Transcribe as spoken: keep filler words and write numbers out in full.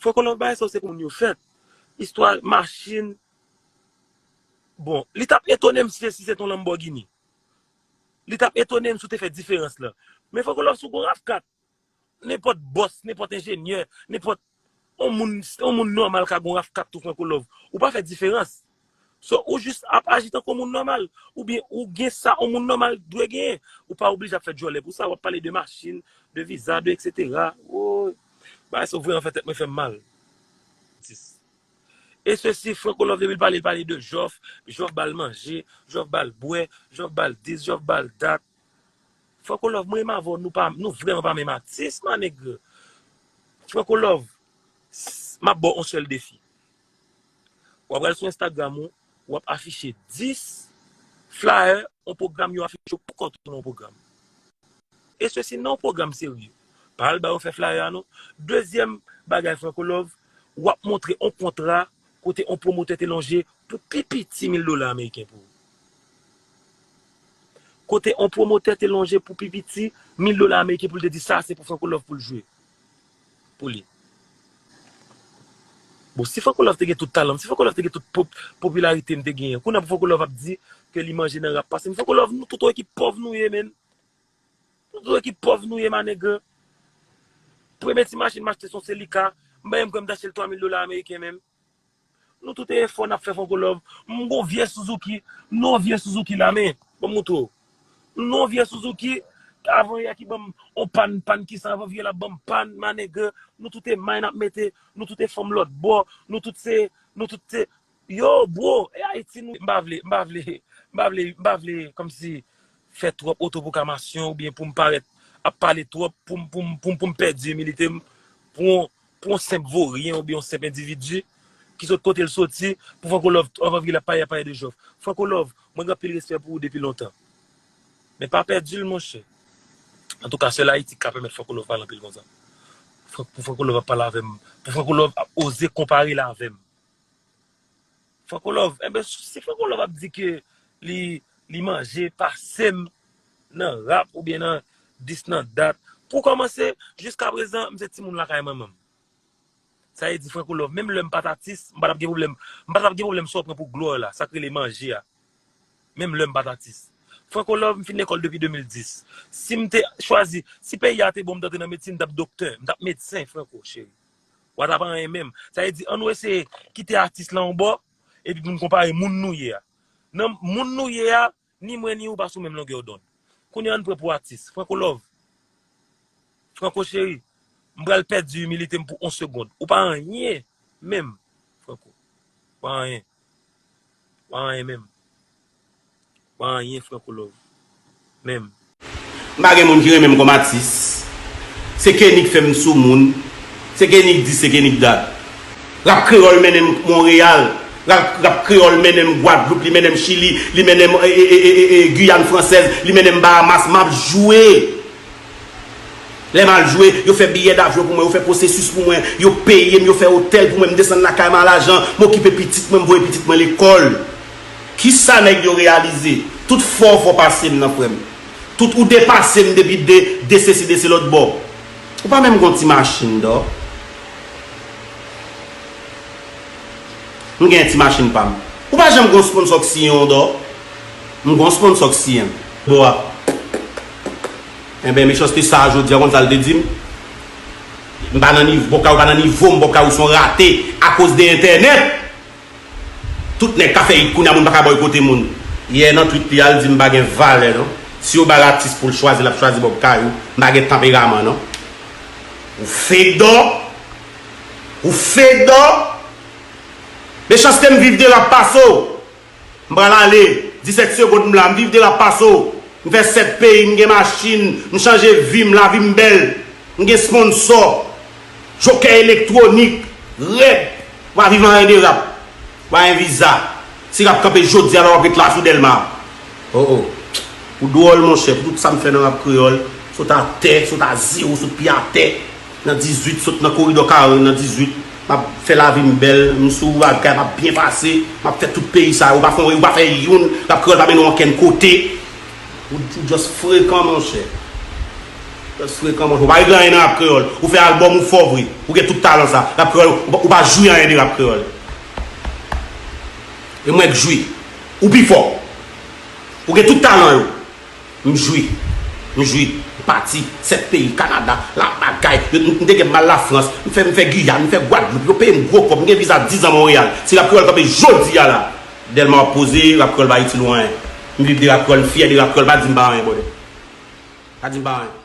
Franco Love, bagay sa yo se pou moun yo fèt. Istwa machin. Bon, li t ap etone m si, si se t on Lamborghini. Li t ap etone m si w te fè diferans lan. Men Franco Love, si w gon RAV kat, nenpòt bòs, nenpòt enjenyè, nenpòt on moun, on moun nòmal ka gon RAV kat tou, Franco Love. Ou pa fè diferans. So, ou jis ap aji tankou on moun nòmal. Oubyen ou gen sa on moun nòmal dwe genyen. Ou pa oblije ap fè djòlè pou sa, w ap pale de machin, de viza, de etsetera. Woy. Bagay sa yo vrèman fè tèt mwen fè m mal. E sesi, Franco Love, depi l pale, l pale de Jòf, Jòf ba l manje, Jòf ba l bwè, Jòf ba l dis, Jòf ba l dat. Franco Love, mwen menm avè w, nou pa, nou vrèman pa menm atis, ma nèg. Franco Love, s- m ap ba w on sèl defi. W ap pral sou Instagram ou, w ap afiche dis flyer, on pwogram yo afiche w poukò w tounen on pwogram. E sesi nan on pwogram serye. Pa al ba yo fè flyer a non. Dezyèm bagay, Franco Love, w ap montre on kontra kote on pwomotè te lonje pou pi piti mil dola ameriken pou ou. Kote on pwomotè te lonje pou pi piti mil dola ameriken pou l te di sa se pou Franco Love pou l jwe. Pou li. Bon, si Franco Love te gen tout talan m, si Franco Love te gen tout pop- popilarite m te genyen, kounye a pou Franco Love ap di ke li manje nan rap pase m. Franco Love, nou tout on ekip pòv nou ye, menn. Nou tout on ekip pòv nou ye, ma nèg. Premye ti machin m achte se on Celica, m pa menm kwè m t achte l twa mil dola ameriken menm. Nou tout e efò n ap fè, Franco Love. M gon vye Suzuki, m nan on vye Suzuki la, men, ban m montre w. M nan on vye Suzuki, avan yè ki ban m on pàn, pàn ki san avan vye la ban m pàn, ma nèg. Nou tout e may n ap mete, nou tout e fanm lòt bò, nou tout se, nou tout se, yo, bro, e Ayiti nou, m pa vle, m pa vle, m pa vle, m pa vle, kòmsi, fè twòp otopwoklamasyon oubyen pou m parèt ap pale twòp, pou m, pou m, pou m, pou m pèdi imilite m, pou on, pou on senp voryen oubyen on senp endividi ki sot kote l soti, pou Franco Love, anvan vye l ap pale, ap pale de Jòf. Franco Love, mwen gen anpil respè pou ou depi lontan. Men pa pèdi l, monchè. Antouka, sèl Ayiti k ka pèmèt Franco Love pale anpil konsa. Fran- Pou Franco Love ap pale avè m, pou Franco Love ap oze konpare l avè m. Franco Love, enben, si Franco Love ap di ke li, li manje pase m nan rap oubyen nan dis nan dat, pou kòmanse, jiskaprezan, m se timoun lakay manman m. Sa vle di Franco Love, menm lè m pa t atis, m pa t ap gen pwoblèm, m pa t ap gen pwoblèm sa w pran pou glwa la, sa k rele manje a. Menm lè m pa t atis. Franco Love, m fin lekòl depi de mil dis. Si m te chwazi, si peyi a te bon, m t antre nan medsin, m t ap doktè, m t ap medsen, Franco, cheri. W a t ap anyen menm. Sa vle di, ann nou eseye kite atis la yon bò, epi pou n konpare moun nou ye a. Nan moun nou ye a, ni mwen ni ou pa sou menm longè dond. Kounye a, ann pran pou atis. Franco Love. Franco cheri, m pral pèdi imilite m pou on segonn. Ou pa anyen menm, Franco. Ou pa anyen. Ou pa anyen menm. Ou pa anyen, Franco Love. Menm. M pa gen moun ki renmen m kòm atis. Se Kenny k fè m sou moun. Se Kenny k dis, se Kenny k dat. Rap kreyòl mennen m Monreyal. Rap, rap kreyòl mennen m Gwadloup, li mennen m Chili, li mennen m, e, e, e, e, e, e, Giyàn Fransèz, li mennen m Bahamas. M ap jwe. Lè m al jwe, yo fè biyè davyon pou mwen, yo fè pwosesis pou mwen, yo peye m, yo fè otèl pou mwen, m desann lakay mwen a lajan, m okipe pitit mwen, m voye pitit mwen lekòl. Kisa nèg yo reyalize? Tout fò w fò pase m nan, frè m. Tout ou depase m depi de, de sesi, de se lòt bò. Ou pa menm gon ti machin, dò. M gen ti machin pa m. Ou pa janm gon sponsò k siyen w, dò. M gon sponsò k siyen m. Bò a. Enben, mechanste sa a, jodi a, konn sa l te di m? M pa nan nivo, Bòkay ou pa nan nivo m, Bòkay ou se yon rate akoz de entènèt. Tout nèg ka fè it kounye a, moun pa ka bòykote moun. Yè nan tweet li a, l di m pa gen valè non. Si yo ba l atis pou l chwazi, l ap chwazi Bòkay ou. M pa gen tanperaman non. Ou fake dò. Ou fake dò. Mechanste m viv de rap pase w. M pral ale, disèt segonn m la, m viv de rap pase w. M fè sèt peyi, m gen machin, m chanje vi m, lavi m bèl. M gen sponsò, jokè elektwonik, rèd. W a viv anyen de rap. W a gen viza. Si rap kanpe jodi a la, w ap ret la sou Dèlma. Oh, oh. Ou dwòl, monchè, pou tout sa m fè nan rap kreyòl, sot atè, sot a zewo, sot pye atè. Nan dizuit, sot nan koridò karen nan dizuit. M ap fè lavi m bèl, m sou bagay, m ap byen pase. M ap fè tout peyi sa yo, ou pa fè, ou pa fè youn, rap kreyòl pa mennen w ankenn kote. Ou, ou just frekan, monchè. Frekan, monchè, ou pa regle anyen nan rap kreyòl. Ou fè albòm, ou fò vre. Ou gen tout talan sa. Rap kreyòl, ou pa, ou pa jwi anyen de rap kreyòl. E mwen k jwi. Ou pi fò. Ou gen tout talan yo. M jwi. M jwi. M pati. Sèt peyi, Kanada, la bagay. M, m te gen m al Lafrans. M fè, m fè Giyàn, m fè Gwadloup. Yo peye m gwo kòb. M gen viza diz an Monreyal. Si rap kreyòl kanpe jodi a la, Dèlma w ap poze, rap kreyòl pa itil ou anyen. M viv de rap kreyòl, m fyè de rap kreyòl, pa di m pa anyen, brother. Pa di m pa anyen.